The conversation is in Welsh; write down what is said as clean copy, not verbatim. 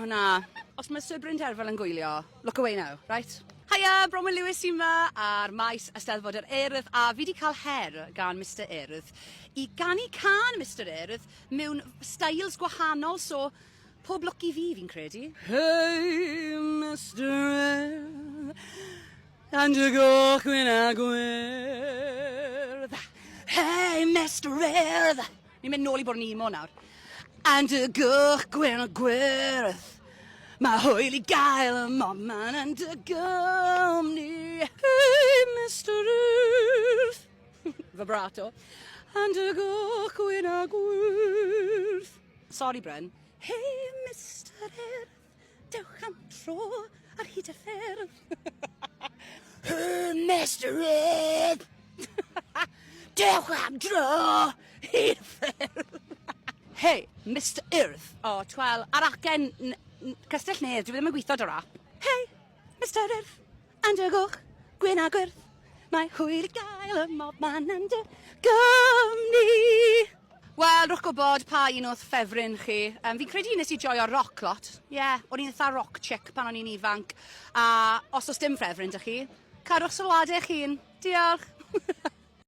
hwnna. Os mae Sir Bryn Terfel yn gwylio, look away now, right? Hiya, Bronwen Lewis sy'n ma ar maes Eisteddfod yr Urdd a fi 'di cael her gan Mister Urdd i ganu cân Mister Urdd mewn styles gwahanol so pob lwc i fi fi'n credu. Hey Mister Urdd and y goch wyn a gwyrdd Hey Mister Urdd. Ni'n mynd nôl i bod yn emo nawr. And y goch gwyn a gwyrdd Mae hwyl i gael ym mhobman yn dy gwmni. Hey Mister Urdd. Vibrato. And y goch gwyn a gwyrdd. Sorry Bryn. Hey Mister Urdd. Dewch am dro ar hyd y ffyrdd. Hey Mister Urdd. Dewch am dro hyd y ffyrdd. Hey Mister Urdd. O, twel, ar acen Castell Nedd, dwi ddim yn gweithio 'da rap. Hey Mister Urdd, and y goch, gwyn a gwyrdd. Mae hwyl i gael ym mob man yn dy gwmni. Wel, rwch gwybod pa un o'dd ffefryn chi. Yym, fi'n credu nes i joio rock lot. Ie, yeah, o'n i'n eitha rock chick pan o'n i'n ifanc. A os o's dim ffefryn 'da chi, cadw'ch sylwadau eich hun. Diolch!